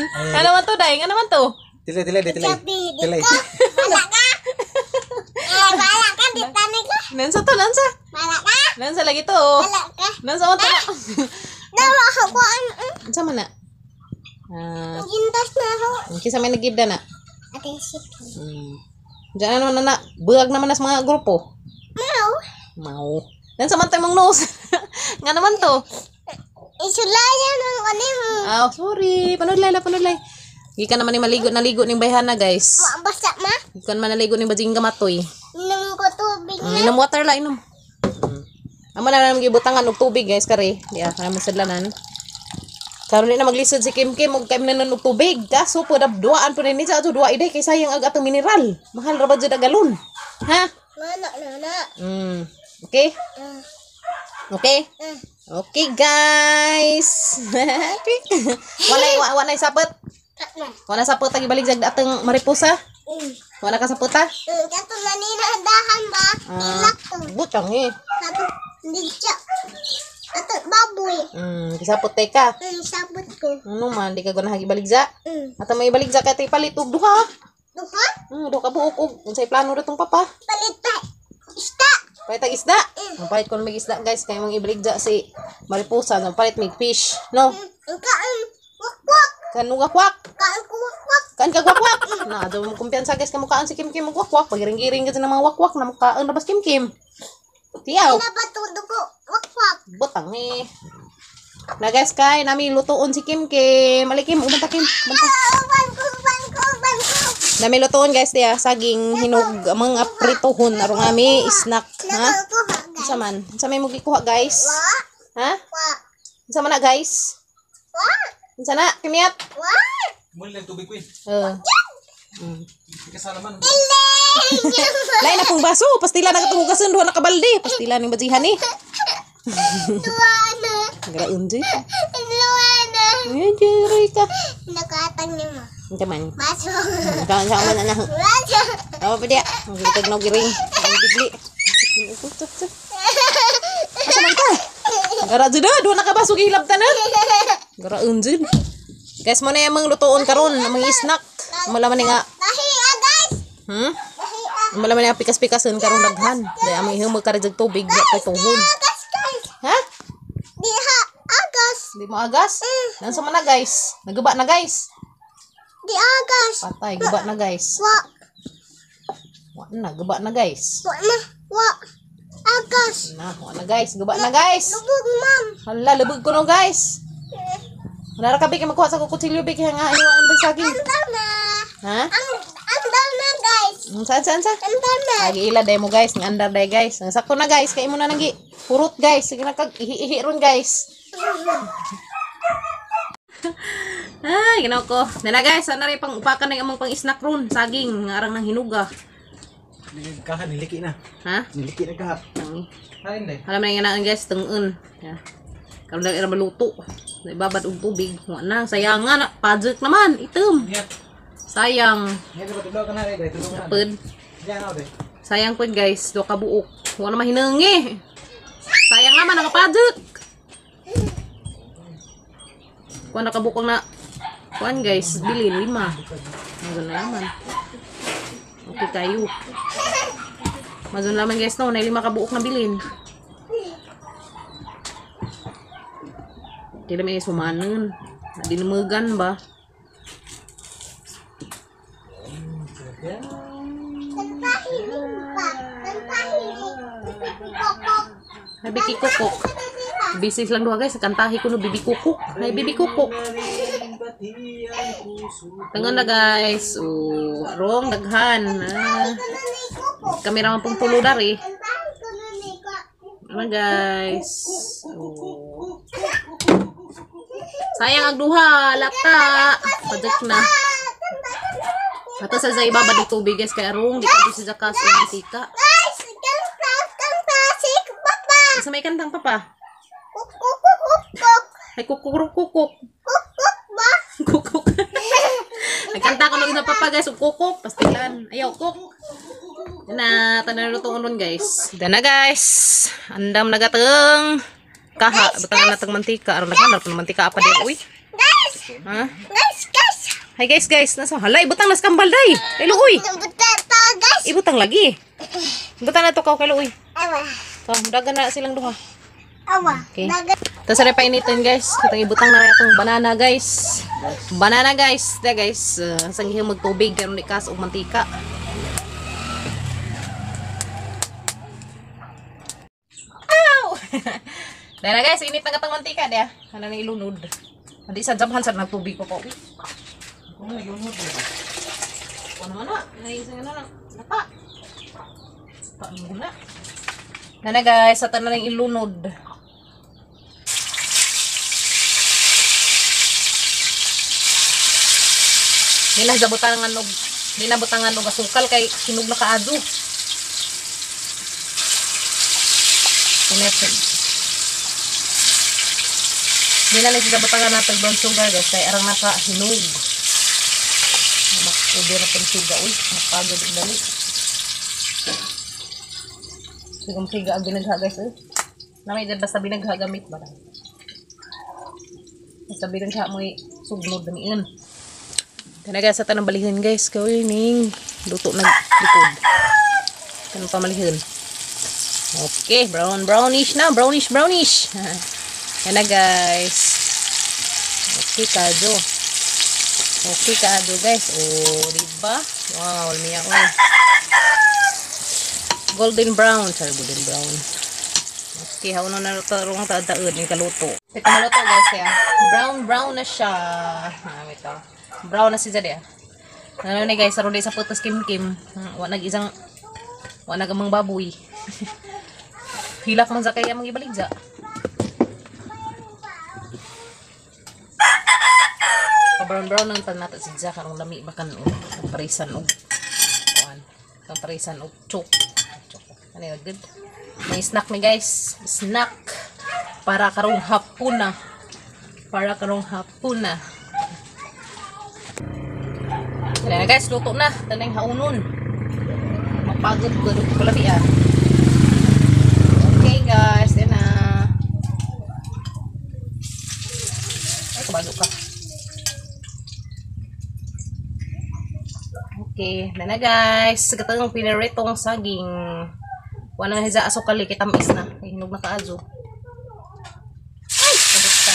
Ano man to, Day? Ano man to? Tilay, tilay, tilay. Tilay. Wala ka. Eh, wala ka. Di tanig ka. Nansa to, nansa. Wala ka. Nansa lagi to. Wala ka. Nansa man to. Dawa ako ang Unsa man na? Ah, gintas na ako. kinsa may nagibda na? Ate Siki. Diyan na naman na, buag naman na sa mga grupo. Mau. Mau. Nansa man tayo mong nose. Nga naman to. Isulayan ang kanim. Ah, sorry. Panudlay la, panudlay. Gikan naman ni maligo, naligo ning bayhana, guys. Wa basta ma. Gikan man naligo ning bajing gamatoy. Inom ko tubig na. Inom water la, inom. Amo na naman gibutangan og tubig, guys, kare. Diya, kana mo sadlanan. Karon di na maglisod si Kim Kim og kay nanon og tubig. Kaso po duaan po ni sa ato duwa iday kay sayang ag atong mineral. Mahal ra ba jud ang galon? Ha? Wala na na. Okay? Okay? Okay, guys. Walay walay sapot. Na. Wala sapot ang ibalik jag atong mariposa. Wala ka sapot ha? Kato na nina dahan ba? Ah. Ilak to. Butang eh. Kato lidya. Ato baboy. Kisapot tay ka. Sabot ko. Ano man, di ka ganahan ibaligja. Ato may ibaligja kay tay palit og duha. Duha? Duha ka buok og unsay plano ra tong papa? Palit ta. Isda. Palit ang isda. Ang palit ko mig isda, guys, kay mong ibaligja si mariposa, ang palit mig fish, no? Ang kaan wakwak. Kanuga kwak. Kaan ko wakwak. Kaan ka wakwak. Na, do mo kumpiyansa, guys, kamukaan si Kim Kim og wakwak. Pagiring-giring ka sa mga wakwak na mukaan na bas Kim Kim. Tiyaw. Pinapatudo ko wakwak. Butang eh. Na guys, kay nami lutuon si Kim Kim. Ali Kim, ubanta Kim. Ubanta. Uban ko, uban ko, uban ko. Nami lutuon, guys, diya saging hinog mga prituhon arong ami snack ha. Nakukuha guys. Unsa man? Unsa may mo gikuha, guys? Wa. Ha? Wa. Unsa man na, guys? Wa. Unsa na? Kimiyat? Wa. Muli lang tubig ko eh. Kasala man. Lain na pong baso, pastila na katong hugasan duha na kabalde. Pastila ning bajihan eh. Duwa na. Graon jud. Duwa na. Ay, jay ka. Nakatang ni mo. Unsa man? Baso. Unsa unsa man na? Baso. Oh, pa diya. Ang no giring. Ang bigli. Asa man ka? Gara jud ah, duha na ka baso gihilab tanan. Garaon jud. Guys, mo na yung mga lutuon karon, ang mga snack. Malaman ni nga, Nahiya guys. Nahiya. Malaman ni nga pikas-pikason karon daghan. Dahil among ihumog ka rin tubig, di pa tuhon. Agas guys. Ha? Diha agas. Di mo agas? Nansa man na, guys. Naguba na, guys. Di agas. Patay, guba na, guys. Wa. Wa na, guba na, guys. Wa na. Wa. Agas. Na, wa na, guys. Guba na, guys. Lubog ma'am. Hala, lubog ko no, guys. Wala ra ka bigay magkuha sa kutsilyo bigay nga iwaan ba saging. Andar na. Ha? Ang andar na guys. Saan saan saan? Andar na. Agi ila day mo, guys, ng andar day, guys. Ang sakto na, guys, kay mo na nanggi. Purot, guys, sige na kag ihi-ihi ron, guys. Ay, ginaw ko. Nana guys, sana rin pang upakan na yung among pang snack ron, saging nga arang nang hinuga. Kaha, niliki na. Ha? Niliki na kaha. Tangi. Hain day. Alam na yung naan, guys, tungon. Yeah. Karon lang ira maluto. Ibabad og tubig. Wa na, sayang nga na, pajek naman, itom. Niya. Sayang. Niya, diba tulog ka na day. Tulog ka na. Pud. Diyan ako day. Sayang pud, guys, do ka buok. Wa na mahinangi. Sayang naman nakapajek. Kuan nakabukong na kuan, guys, bilin lima. Mazon na laman. Okay kayo. Mazon laman, guys, no, na lima ka buok na bilin. Di na may sumanon. Dinumugan ba? Kantahin pa. Kantahin. Kokok. Ay, biki kukok. Busy lang duha, guys. Kantahi ko no bibi kukok. Ay, bibi kukok. Tangan na, guys. Oh, arong daghan. Ah. Kami ra man pong tulo dari. Kantahin ko na ni ko. Ano, guys? Oh. Sayang ang duha, lata. Padak na. Ato sa iba ba tubig, guys, kay arong di ko si Jakas o mantika. Guys, kanta, kanta, si papa. Sa may kantang papa. Kuk, kuk, kuk, kuk, kuk. Ay kukuk kukuk. Kuk, kuk ba? Kukuk. Nagkanta ko lang sa papa, guys, ug kukuk, pastilan. Ayaw kuk. Na tanan lutuon ron, guys. Dana, guys. Andam nagateng. Kaha, butangan nateng mantika. Aron daghan na mantika apa di uy. Guys, Ha? guys, guys. Hi guys, guys. Nasa hala ibutang nas kambal day. Kay luoy. Buta to, guys. Ibutang lagi. Ibutang na to kaw kay luoy. Awa. So, dagan na silang duha. Awa. Okay. Dagan. Tapos na painitin, guys. Katong ibutang na rin itong banana, guys. Banana, guys. Da guys, sanggihang magtubig karon di kas og mantika. Ow! Dara guys, init na katong mantika dia. Ano ni ilunod. Hindi sa jamhan sa nagtubig pa po. Ano man na? Naisang ano lang. Napa. Pa na. Nana guys, sa tanan ng ilunod. Di na butangan og di na butangan og asukal kay hinog na kaadto. Init. Di na lang sa butangan natin brown sugar, guys, kay arang naka hinog. Makubi na pang suga uy, mapagod og dali. Sigong siga ang binagha, guys, eh. Namay dyan basta binagha gamit ba na. Basta binagha mo sugnod damiin. Kana guys, sa tanang balihin, guys, gawin ning luto na likod. Kanang pamalihin. Okay, brown brownish na, brownish brownish. Yan na, guys. Okay kado. Okay kado, guys. Oh, diba? Wow, miya oy. Golden brown, sorry, golden brown. Okay, hauna na tarong taon ni kaluto. Ito maluto, guys, ya. Brown brown na siya. Ah, wait ah. Brown na si Jade, ah. Ano ni guys, aron di sa putos kim kim. Wa nag isang wa nag amang baboy. Hilak man sa kaya mang ibaligja. Pa brown brown ang tanata si Jack karong lami bakan og parisan og kuan. Parisan og chok. Chok. Ano yun, good? May snack ni guys. Snack para karong hapuna. Para karong hapuna. Tara na guys, luto na. Tanang haunon. Mapagod ko ko labi ah. Okay guys, yan na. Ay, kumago ka. Okay, na na guys. Katong pinaretong saging. Wala na hiza asukal eh, kitamis na. Ay, hinog na kaazo. Ay, kabot ka.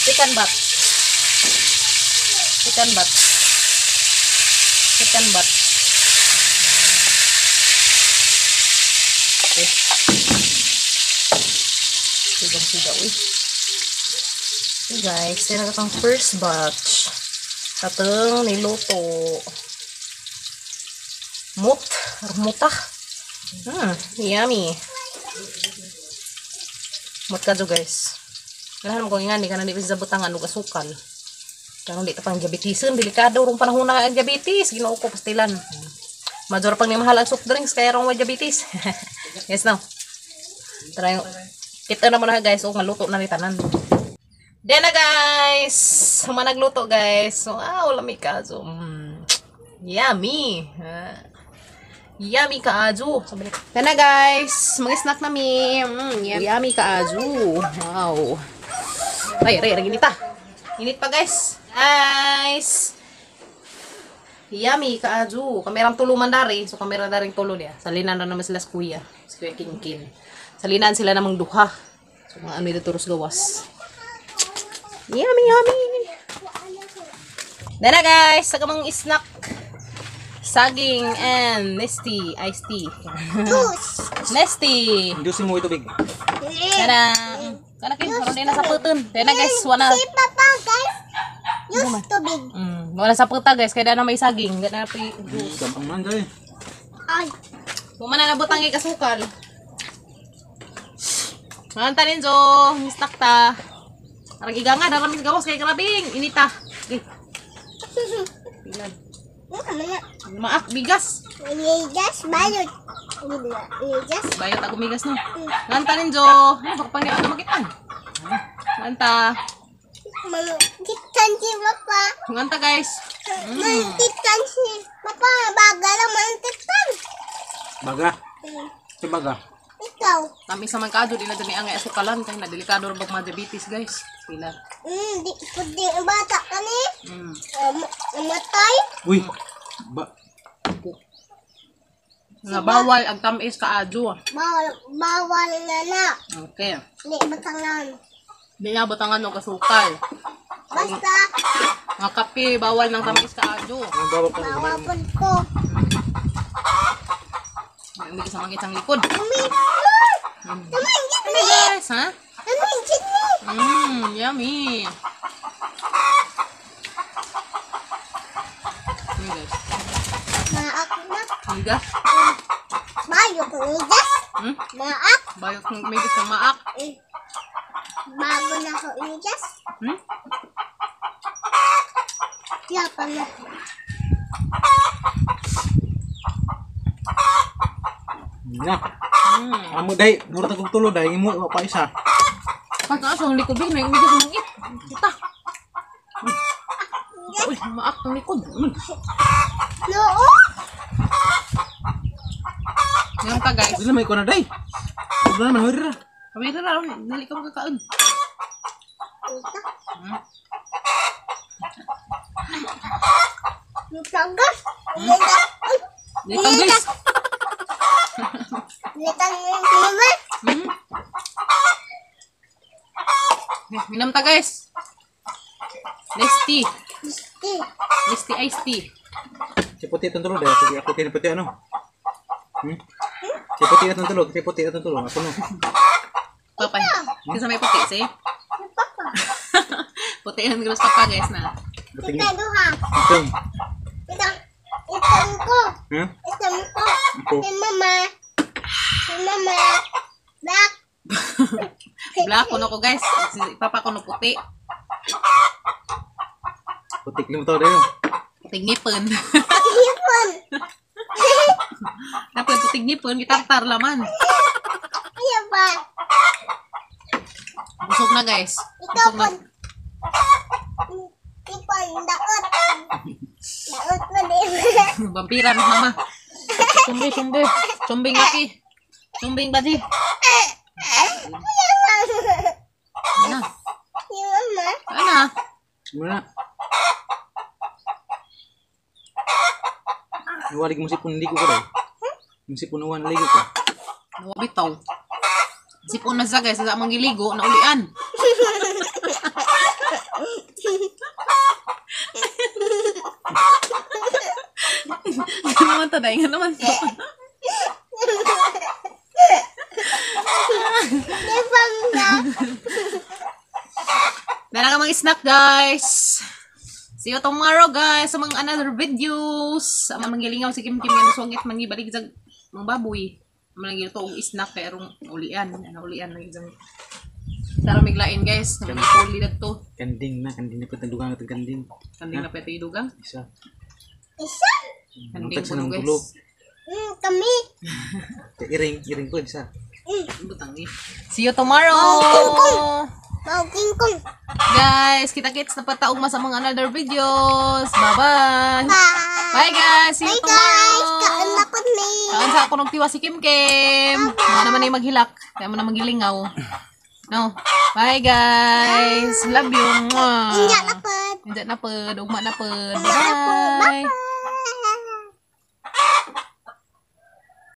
Chicken butt. Chicken butt. Chicken butt. Okay. Sigang-siga, uy. Okay guys, yan ang atong first batch. Atong niluto. Mut. Muta. Yummy. Mut ka guys. Ganahan mo kung ingani ka na di sa butangan og asukal. Karon di ta pang diabetesen, delikado rong panahon na ang diabetes, Ginoo ko pastilan. Major pang ni mahal ang soft drinks kaya rong wa diabetes. Yes no. Try kita na mo na guys, oh maluto na ni tanan. Then na guys, human nagluto guys. So, ah, lami ka. So, yummy. Ah. Yummy kaazu. Then na guys, mga snack nami. Yummy kaazu. Wow. Ay, aray, aray, init ah. Init pa guys. Guys. Yummy kaazu. Kamerang tulo man dari. So kamera daring tulo niya. Salinan na naman sila sa kuya. Si Kuya Kinkin. Salinan sila namang duha. So mga ano dito turos gawas. Yummy, yummy. Dara guys, sa kamang snack. Saging and Nestea iced tea. Juice. Nestea. Indusin mo ito, big. Kana kana kin karon din na sa puton. Dara guys, wala. Si Papa, guys. Use tubig. Wala sa puta guys, kaya na may saging, gana pa juice. Gampang man, dali. Ay. Kung man na nabutang ikasukal. Manta ninzo, snack ta. Arang iganga, darami sa gawas kay grabing inita. Okay. Pilan. Ano na? Maak bigas. Ligas, bayot. Ligas. Bayot ako migas no. Lanta ninjo. Ano baka pang ako makitaan. Lanta. Mangitan si Papa. Lanta guys. Mangitan si Papa. Baga lang mangitan. Baga. Ito baga. Ikaw. Tamis naman ka di na dani ang asukalan kay na delikado ra bag diabetes guys. Pila. Di, pwede bata ka ni. Patay. Uy. Ba. Nga bawal ang tamis kaadyo. Bawal, bawal na na. Okay. Di batangan. Di na butangan og asukal. Basta, Nga kape bawal ng tamis kaadyo. Ang bawal ka. bawal po ko. May umigis ang mangit ang likod. Umi. Tumingin ni. Guys, ha? Tumingin ni. Yummy. Yummy, guys. Maak na. Migas. Bayok ni Jas. Hmm? Maak. Bayok ng migas ng maak. Eh, bago na ako ni Jas. Hmm? Yapa na. Na. Amo day, murag kog tulo day, imo wa pa isa. Pag sa ang likod, big, may umigas ng mangit. Kita. Uy, maak ng likod. Noo. Ngayon ka, guys. Dili na may ko na day. Wala naman hurra. Kami na lang, dali ka magkakaon. Ito. Lutagas. Lutagas. Dali ka, guys. Lutagas. Minam ta, guys. Nice tea. Tea. Nice tea, iced tea. Si puti itong tulo day, sige ako kini puti ano. Si puti itong tulo, si puti itong tulo, ako no. Papa. Kasi may puti, si? Papa. Puti ang gusto papa, guys, na. Puti. Ito duha. Ito. Ito. Ito ko. Ha? Ito ko. Ito. Si mama. Si mama. Black. Black kuno ko, guys. Si papa kuno puti. Putik limo to dayo. Puting ngipon. Ipon. Dapat puting ngipon, gitartar laman. Iya ba? Busog na, guys. Ikaw Busog na. pon. Ipon. Daot. Daot mo din. Vampira na mama. Sumbi, sumbi. Sumbing laki. Sumbing badi. Ano? Si mama. Ano? Wala. Nuwari mo sipon ligo ko day. Mo sipon nuwan ligo ko. Nawa bitaw. Sipon na siya, guys. Sa amang giligo, naulian. Nga naman to, day. Nga naman to. Ipon na. Meron ka mga snack, guys. See you tomorrow, guys, sa mga another videos. Ang mga gilingaw si Kim Kim nga sungit mangibalik sa mga baboy. Ang mga giluto og snack kay arong ulian. Ano ulian lang isang Tara miglain, guys. Mga puli na to. Kanding na, kanding na pud dugang at kanding. Kanding na pwede idugang. Isa. Isa. Kanding Ang po ng guys. tulo. Kami. Iring, iring po isa. Butang eh. See you tomorrow! Mau kingkong. Guys, kita-kits na pataugma sa mga another videos. Bye-bye! Bye. Bye, guys! See you Bye guys. tomorrow! Kaan na ko ni. Kaan sa ako nung tiwa si Kim Kim. Mga naman ay maghilak. Kaya mo na magilingaw. No. Bye, guys. Love you. Mwah. Inja na pod. Inja na pod. Ugma na pod. Inja na pod. Bye. Bye.